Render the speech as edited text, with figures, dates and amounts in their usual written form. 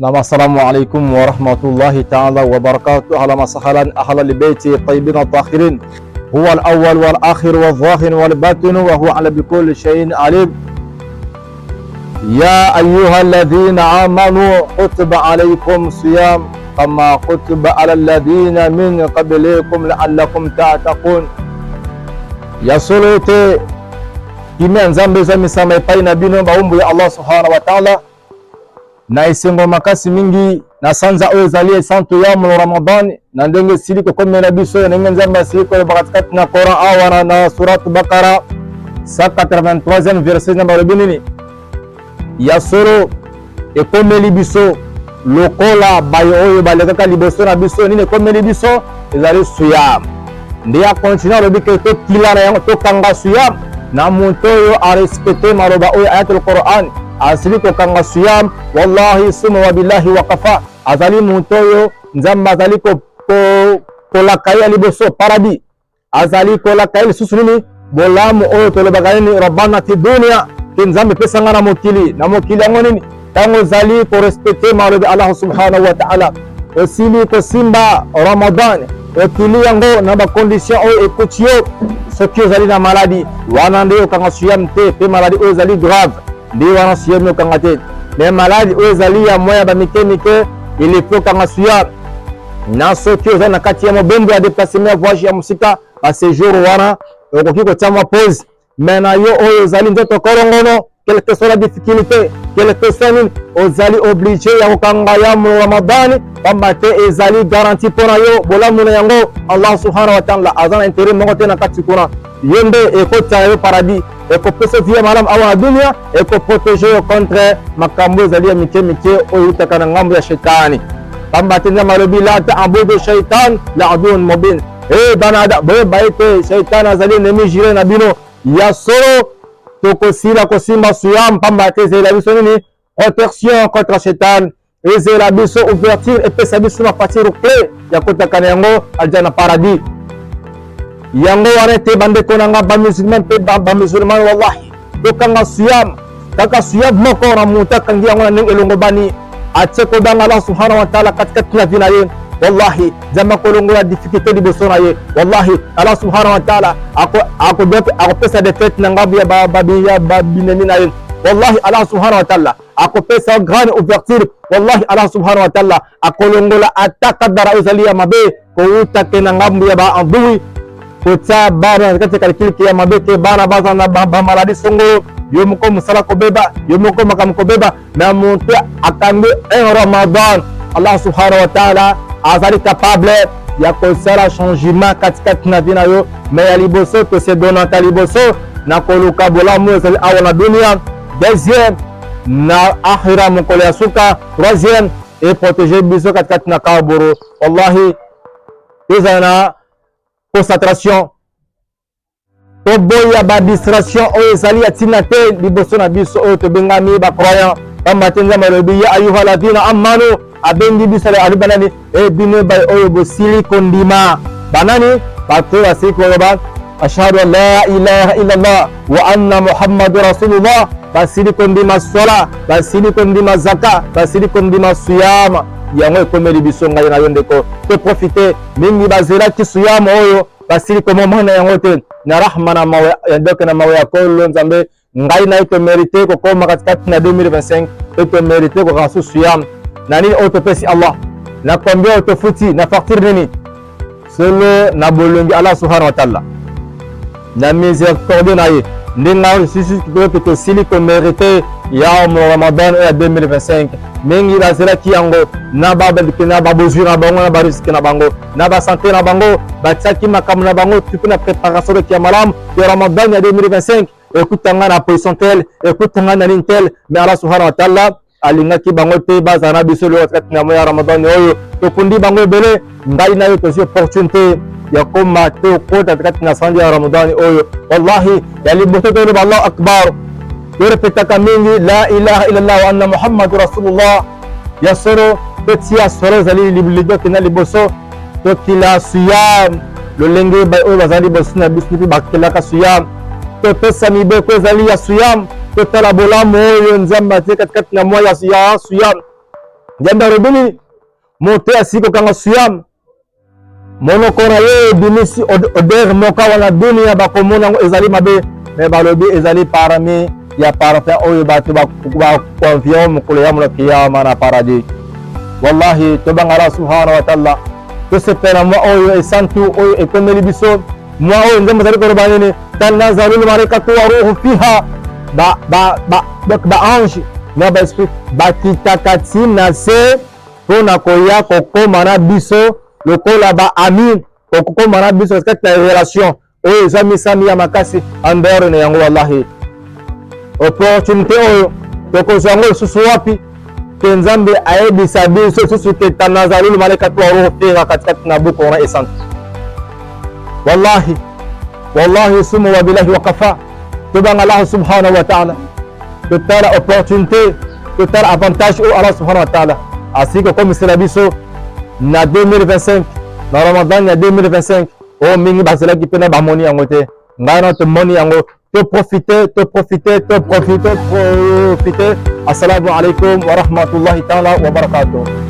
Nam assalamu alaikum wa rahmatullahi ta'ala wa barakatuh. Ahlan wa sahlan ahla albayti tayyibin tahirin. Huwa al-awwal wal akhir wal zahir wal batin wa huwa ala bikulli shay'in alim. Ya ayyuha alladhina amanu kutiba alaykum siyam kama kutiba ala alladhina min qablikum la'allakum tattaqun. Ya solo ete kimia ya Nzambe eza misama epai na bino baumbu ya Allah subhanahu wa ta'ala. Na esengo makasi mingi na sanza oyo ezali esantu ya molo Ramadan, na ndenge esili kokomela biso, na ndenge Nzambe asili koloba katikati na Coran awa na suratu Bakara 183e verset, Nzambe alobi nini? Ya solo ekomeli biso lokola baye oyo balekaka liboso na biso. Nini ekomeli biso? Ezali suyam. Nde akontinue alobi ke tokila na yango, tokanga suyam na moto oyo arespecte maloba oyo ayatul Quran, asili kokanga suyam, wallahi suma wa billahi wa kafa, azali moto oyo Nzambe azali kolaka ye ya liboso paradis, azali kolaka ye lisusu nini? Bolamu oyo tolobaka nini? Rabbana fi dunia, ke Nzambe pesa nga na mokili, na mokili yango nini? Ntango ozali korespecte malobi Allah subhanahu wa ta'ala, osili kosimba Ramadan, okili yango na bakondition oyo ekuti yo. Soki ozali na maladi wana nde okanga suyam te, mpe maladi oyo ezali grave nde wana suyam okanga te. Me maladi oyo ezali ya mwa ya bamike mike, il faut okanga suyam. Na soki ozali na kati ya mobembo ya déplacement ya voyage ya mosika, ba séjour wana okoki kotia mwa pause. Me na yo oyo ozali nzoto kolongono, quelle que soit la difficulté, quelle que soit nini, ozali obligé ya kokanga ya Ramadani, pamba te ezali garantie mpo na yo bolamu na yango. Allah subhanahu wa ta'ala aza na intérêt moko te na kati kuna, ye nde ekotia yo paradis, ekopesa vie ya malamu awa na dunia, ekoprotege yo contre makambo ezali ya mike mike oyo eutaka na ngambo ya shetani, pamba te Nzambe alobi la ta'budu shaitan la aduun mubin. E bana Adam, boyeba ete shetani azali ennemi juré na bino. Ya solo tokosila kosimba suyam, pamba te ezela biso nini? Protection contre shetani, ezela biso ouverture, epesa biso mafatire clé ya kotaka na yango aljana paradis. Yango wana ete bandeko na nga bamusulman mpe bamusulman, wallahi tokanga suyam, kaka suyam moko na moto akangi yango na ndenge elongobani, atie kobanga Allah subhanahu wa ta'ala katikati na vi na ye, wallahi Nzambe akolongola difficulté liboso na ye. Wallahi Allah subhanahu wa ta'ala akopesa defete na ngambo ya babinemi na ye. Wallahi Allah subhanahu wa ta'ala akopesa grande ouverture. Wallahi Allah subhanahu wa ta'ala akolongola ata kadara oyo ezali ya mabe kowuta ke na ngambo ya baadui, kotia bana na kati ya kalikiliki ya mabe, ke bana baza na bamaladi songolo, yo moko mosala kobeba, yo moko makambo kobeba. Na moto akangi un Ramadan, Allah subhanahu wa ta'ala azali capable ya kosala changement katikati na vie na yo. Me ya liboso, tose donaka liboso na koluka bolamu ezali awa na dunia, deuxième na akhira mokolo ya suka, troisième e protéger biso katikati na kaburu. Wallahi tozala na concentration, toboya ba distraction oyo ezali ya ntina te liboso na biso oyo tobengami ba croyant, pamba te Nzambe alobi ya ayuha ladhina amanu, abengi biso, alobi banani? E bino bai oyo bosili kondima. Banani? Bato oyo basili koloba ashhadu an la ilaha illallah wa anna muhammadu rasulullah, basili kondima swala, basili kondima zaka, basili kondima suyama. Yango ekomeli biso ngai na yo ndeko, toprofite mingi. Bazelaki suyama oyo basili komomona yango te na rahma na mawa ya ndoke na mawa ya kolo Nzambe. Ngai na ye tomerite kokoma katikati na 2025 mpe tomerite kokanga susu ya na nini oyo topesi Allah, na combien oyo tofuti na facture nini, solo na bolongi Allah subhanahu wa ta'ala na miséricorde na ye nde ngai lisusu toyoki tosili komerite ya Ramadan oyo ya 2025. Mingi bazelaki yango na babozwi na bango, na bariske na bango, na basante na bango, batiaki makambo na bango tupi na préparation ya malamu ya Ramadan ya 2025, ekuta ngai na position tel, ekuta ngai na nini tel. Mais Allah subhanahu wa ta'ala alingaki bango te bazala na biso lelo kati na ya Ramadan oyo. Tokundi bango ebele, ngai na yo tozwi opportunité ya koma tokota kati na sanza ya Ramadan oyo. Wallahi ya liboso toloba Allahu akbar, torepetaka mingi la ilaha illallah wa anna muhammadu rasulullah. Ya solo totia solo ezali lidoki na liboso, tokila suyam lolenge oyo bazali liboso na biso mpe bakelaka suyam, topesa mibeko ezali ya suyam, totala bolamu oyo Nzambe atie katikati na mwa ya suyam. Nzambe alobi nini? Moto asili kokanga suyam, monoko na ye ebimisi odeur moko awa na dunia, bakomona yango ezali mabe, me balobi ezali parmi ya parfum oyo bato bakonfie mokolo ya mona kiyama na paradis. Wallahi, tobanga Allah subhanahu wa ta'ala, tosepela mwa oyo esantu oyo ekomeli biso, mwa oyo Nzambe azali koloba nini? Tanazalul malaikatu wa ruhu fiha, ba ba ba donc ba ange na ba esprit bakitaka ti na se mpo na koya kokoma na biso lokola ba ami, kokoma na biso kati na relation oyo eza misami ya makasi en dehors na yango. Wallahi, opportunité oyo tokozwa yango lisusu wapi? Ke Nzambe ayebisa biso lisusu ke tanazalul malaikatu wa ruhu fiha katikati na buku wana esantu. Wallahi, wallahi, sumu wa bilahi wa kafa. Tobanga Allah subhanahu wa ta'ala, totala opportunité, totala avantage oyo Allah subhanahu wa ta'ala asili kokomisela biso na 2025, na Ramadan ya 2025 oyo mingi bazelaki mpe na bamoni yango te. Ngai na tomoni yango, toprofite, toprofite, toprofite, profite. Assalamu alaikum wa rahmatullahi taala wa barakatuh.